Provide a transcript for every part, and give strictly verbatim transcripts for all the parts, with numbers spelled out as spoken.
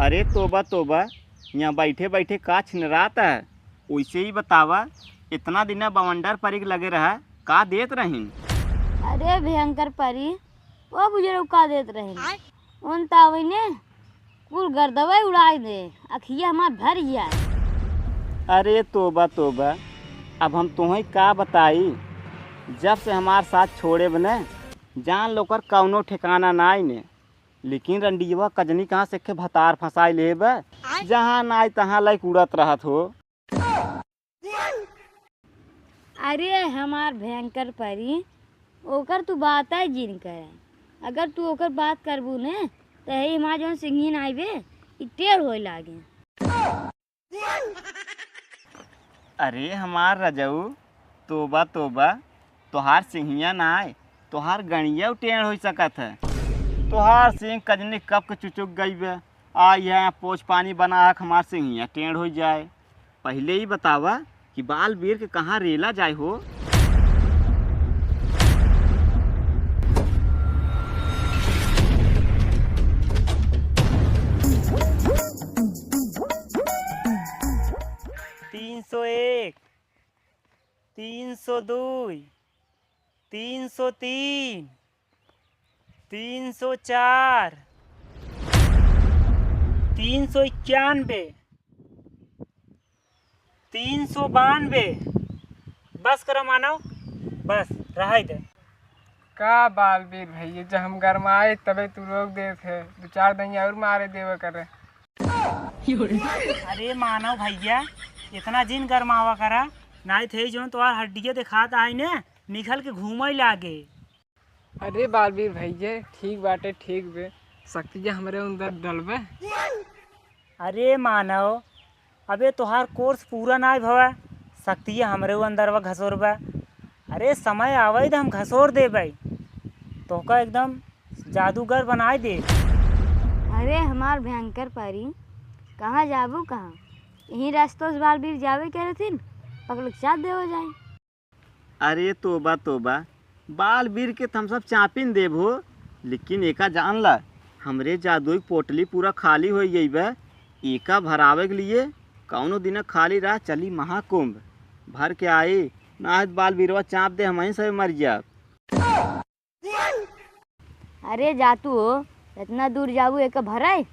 अरे तोबा तोबा, यहाँ बैठे बैठे का छिनरात है? वैसे ही बतावा, इतना दिन बवंडर परी के लगे रहा, का देत रहिन? अरे भयंकर परी, वो बुजुर्ग का देत रहिन? उन तावई ने कुल गर्दवे उड़ाई दे, अखिया हमार भर जाए। अरे तोबा तोबा, अब हम तोहई का बताई, जब से हमार साथ छोड़े बने, जान लो कर कौनो ठिकाना नाई ने। लेकिन रंडियवा कजनी कहाँ से के भतार फंसाई लेबे, जहाँ नाई तहाँ लाइक उड़त रहत हो। अरे हमार भयंकर परी, ओकर तू बात है जिन करे। अगर तू ओकर बात करबू ने, त यही हमार जौन सिंगिन आइबे, ई टेढ़ होए लागे। अरे हमार रजऊ, तोबा तोबा, तोहार सिंहिया ना आए, तोहार गणिया टेढ़ हो सकत है। तोहार सिंह कजनी कब के चुचुक गई बे, आ यहाँ पोछ पानी बना हक हमार सिंहिया टेढ़ हो जाए। पहले ही बतावा कि बाल बीर के कहाँ रेला जाए हो। तीन सौ एक, तीन सौ दुई, तीन सौ तीन, तीन सौ चार, तीन सौ इक्यानबे, तीन सौ बानबे। बस करा मानव, बस रहाई दे। का बालवीर भैया, जब हम गरमाए तबे तू रोक देत है, दो चार दहिया और मारे देवे करे। अरे मानव भैया, इतना जिन गरमावा करा, नाई थे जौन तोहार हड्डिया देखात आई ने, निकल के घूमे लागे। अरे बालवीर भैया, ठीक बाटे, ठीक बे, शक्तिया हमरे अंदर डलबे। अरे मानव, अबे तोहार कोर्स पूरा नाय भवा, शक्तिया हमरे अंदरवा घसोरबा। अरे समय आवे त हम घसोर देबै, तोहका एकदम जादूगर बनाए दे। अरे हमार भयंकर परी, कहाँ जाबू कहाँ? यही रास्ता से बालवीर जावे के रहथिन, पकड़ के चाप देवे जाए। अरे तोबा तोबा, बालवीर के त हम सब चापिन देब हो, लेकिन एका जान ला, हमरे जादुई पोटली पूरा खाली होइ गई बा। एका भरावे के लिए कौनो दिन खाली रहा, चली महाकुंभ भर के आई, ना त बालवीरवा चाप दे, हमहीं सब मर जाब। अरे जातू हो, इतना दूर जाऊ एक भराई?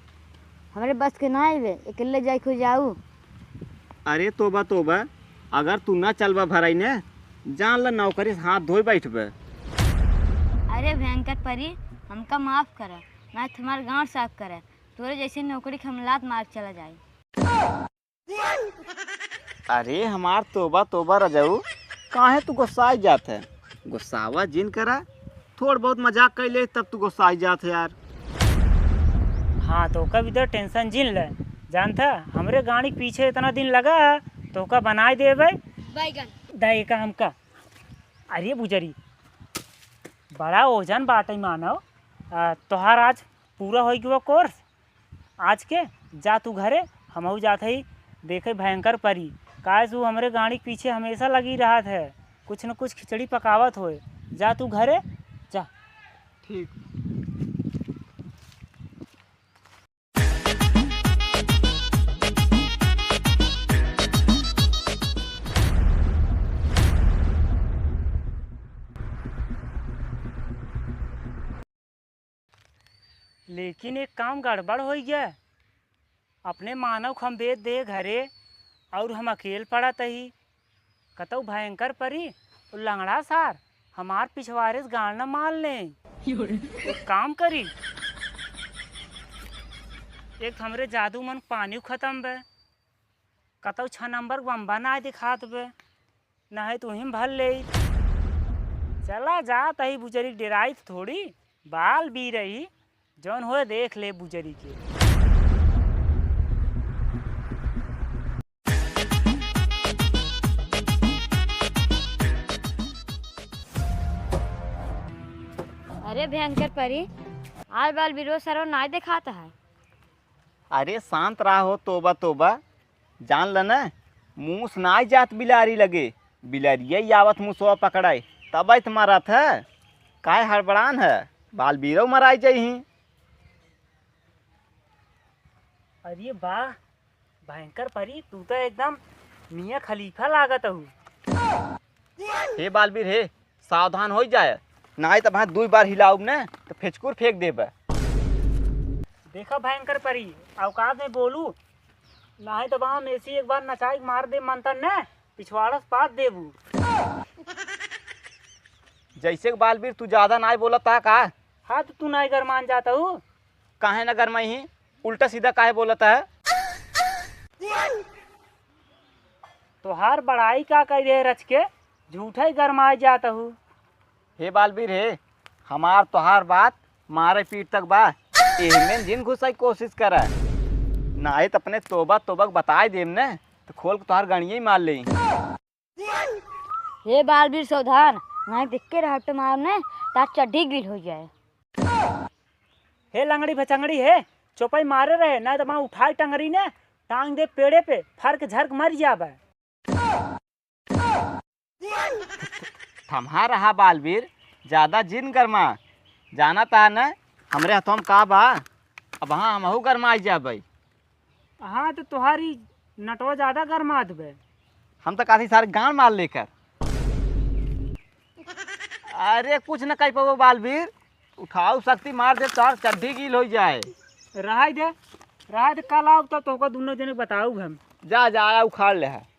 हमरे बस के ना आइबे, अकेले जाए खो जाऊ। अरे तोबा तोबा, अगर तू ना चलबा भराई ने, जान ला नौकरी से हाथ धोए बैठबे। अरे भयंकर परी, हमका माफ करा, ना तुम्हार गांड साफ करा, तोरे जैसे नौकरी के हम लात मार चला जाए। अरे हमार तोबा तोबा रजऊ, काहे तू गुस्साई जात है? गुस्सावा जिन करा, थोड़ बहुत मजाक कर ले तब तू गुस्साई जात है यार। हाँ तो का भी तो टेंशन जिन ले, जानता हमरे गाड़ी के पीछे इतना दिन लगा है, तो का बनाए देबे बैगन। दे का हमका। अरे बुजरी, बड़ा ओजन बाटे मानव, आ, तोहार आज पूरा हो गया कोर्स। आज के जा तू घरे, हमहू जात हई देखे भयंकर परी, काहे से उ हमरे गाड़ी के पीछे हमेशा लगी रहत है, कुछ न कुछ खिचड़ी पकावत होए। जा तू घरे जा। ठीक। लेकिन एक काम गड़बड़ होइ गया। अपने मानव खम्बेद दे घरे और हम अकेल पड़त ही। कतौ भयंकर परी, उ लंगड़ा सार हमार पिछवारे से गाड़ न मार ले। एक काम करी, एक हमरे जादू मन पानी खत्म बे, कतौ छह नंबर बम्बा ना दिखात बे, नहीं तो हिम भर ले। चला जात ही बुजरी डेराइत थोड़ी, बाल बी रही, जौन होए देख ले बुजरी के। अरे भयंकर परी, आज बाल बीरो सरो नाय देखात है। अरे शांत रहा हो, तोबा तोबा। जान ल न, मूस नाय जात बिलारी लगे, बिलरिया ही आवत मूसवा पकड़ाए, तब त मरत है। काय हड़बड़ान है, बाल बीरो मराई जइही। अरे वाह, भयंकर परी, तू तो एकदम मियाँ खलीफा लागत हऊ। हे बालवीर हे, सावधान होइ जाए, नाहीं त भाई दुइ बार हिलाउब न त फेचकुर फेंक देबे। देखा भयंकर परी, औकात में बोलू, नाहीं त वहाँ मेसी एक बार नचाई के मार दे मंतर न, पिछवाड़ा से पाद देबू। जैसे कि बालवीर तू ज्यादा नाहीं बोलत ह का? हाँ तो तू नाहीं गरमान जात हऊ। काहे न गरमाई ही, उल्टा सीधा काहे बोलत ह? तोहार बड़ाई का करी रहे रच के, झूठा ही गरमाए जात हऊ। हे बालवीर हे, हमार तोहार बात मारे पीठ तक बा, एहमें जिन घुसाई कोशिश करा, नाहीं त अपने तोबा तोबा के बताए देम न, त खोल के तोहार गणिये ही मार लेई। हे बालवीर सावधान, नाहीं देख के रहट मार न, तार चड्ढी गील होइ जाए। हे लंगड़ी भचंगड़ी हे, चौपाई मारे रहे, नाहीं त वहाँ उठाई टंगरी न, टांग दे पेड़े पे, फरक झरक मर जाबे। थम्हा रहा बालवीर, ज्यादा जिन गरमा, जानत ह न, हमरे हथवा में का बा, अब हाँ हमहू गरमाई जाबे। हाँ तो तोहारी नटवा ज्यादा गरमात बे। हम तो काथी सारे गांड मार लेकर। अरे कुछ न कह पाबो बालवीर, उठाऊ शक्ति मार दे तोहार चड्ढी गील होइ जाए। रहाई दे, रहाई दे, कल आउब तो तोहका दुनो जने बताउब हम। जा जा, आया उखाड़ ले है।